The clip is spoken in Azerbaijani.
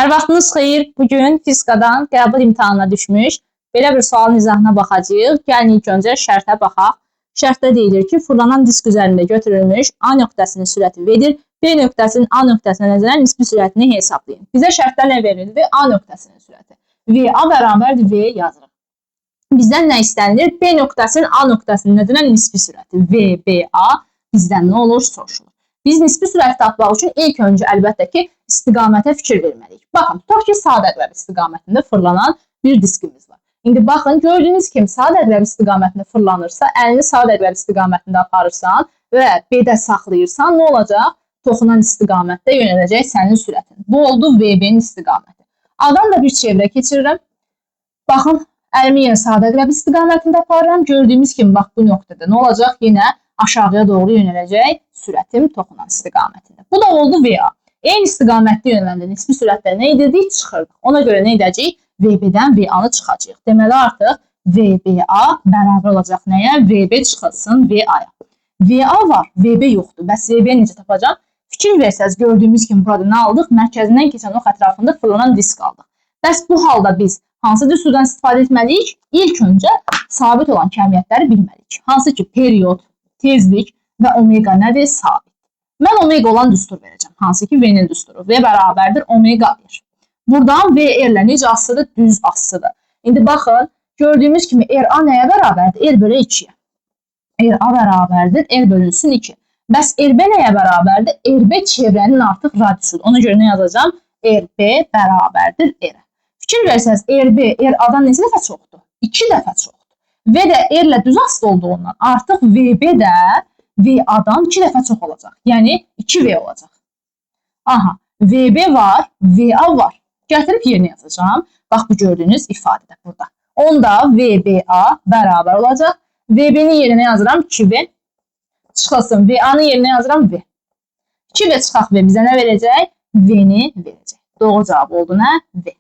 Hər vaxtınız xeyir. Bu gün fizikadan qəbul imtahanına düşmüş belə bir sualın izahına baxacağıq. Gəlin ilk öncə şərtə baxaq. Şərtdə deyilir ki, fırlanan disk üzərində götürülmüş A nöqtəsinin sürəti V-dir. B nöqtəsinin A nöqtəsinə nəzərən nisbi sürətini hesablayın. Bizə şərtdə nə verildi? A nöqtəsinin sürəti. VA bərabərdir V yazırıq. Bizdən nə istənilir? B nöqtəsinin A nöqtəsinin nəzərən nisbi sürəti. VBA bizdən nə olur? Soruşulur. Biz nisbi sürəti tapmaq üçün ilk öncə əlbəttə ki, istiqamətə fikir verməliyik. Baxın, tutaq ki, sağ əqrəb istiqamətində fırlanan bir diskimiz var. İndi baxın, gördüyünüz kimi sağ əqrəb istiqamətində fırlanırsa, əlini sağ əqrəb istiqamətində aparırsan və B-də saxlayırsan, nə olacaq? Toxunan istiqamətdə yönələcək sənin sürətin. Bu oldu VB-nin istiqaməti. A-dan da bir çevrə keçirirəm. Baxın, əlimi yenə sağ əqrəb istiqamətində aparıram. Gördüyümüz kimi bax bu nöqtədə nə olacaq? Yenə aşağıya doğru yönələcək sürətim toxunan istiqamətində. Bu da oldu VA. Eyni istiqamətdə yönələndə nisbi sürətdə nə edirdik? Çıxırdıq. Ona görə nə edəcəyik? VB-dən VA-nı çıxacağıq. Deməli artıq VBA bərabər olacaq nəyə? VB çıxılsın VA-ya. VA var, VB yoxdur. Bəs VB necə tapacağam? Fikir versəz gördüyümüz kimi burada nə aldıq? Mərkəzindən keçən ox ətrafında fırlanan disk aldıq. Bəs bu halda biz hansı düsturdan istifadə etməliyik? İlk öncə sabit olan kəmiyyətləri bilməliyik. Hansı ki period, tezlik və omega nədir? Sabit. Mən omega olan düstur verəcəm. Hansı ki V-nin düsturu. V bərabərdir omega R. Buradan V R ilə necə asılıdır? Düz asılıdır. İndi baxın, gördüyümüz kimi RA nəyə bərabərdir? R bölü 2-yə. RA bərabərdir R bölünsün 2. Bəs RB nəyə bərabərdir? RB çevrənin artıq radiusudur. Ona görə nə yazacağam? RB bərabərdir R. Fikir versəniz RB RA-dan neçə dəfə çoxdur? 2 dəfə çoxdur. V də R ilə düz asılı olduğundan artıq VB də VA-dan 2 dəfə çox olacaq. Yəni 2V olacaq. Aha, VB var, VA var. Gətirib yerinə yazacağam. Bax bu gördüyünüz ifadədə burada. Onda VBA bərabər olacaq. VB-nin yerinə yazıram 2V. Çıxılsın. VA-nın yerinə yazıram V. 2V çıxaq V bizə nə verəcək? V-ni verəcək. Doğru cavab oldu nə? V.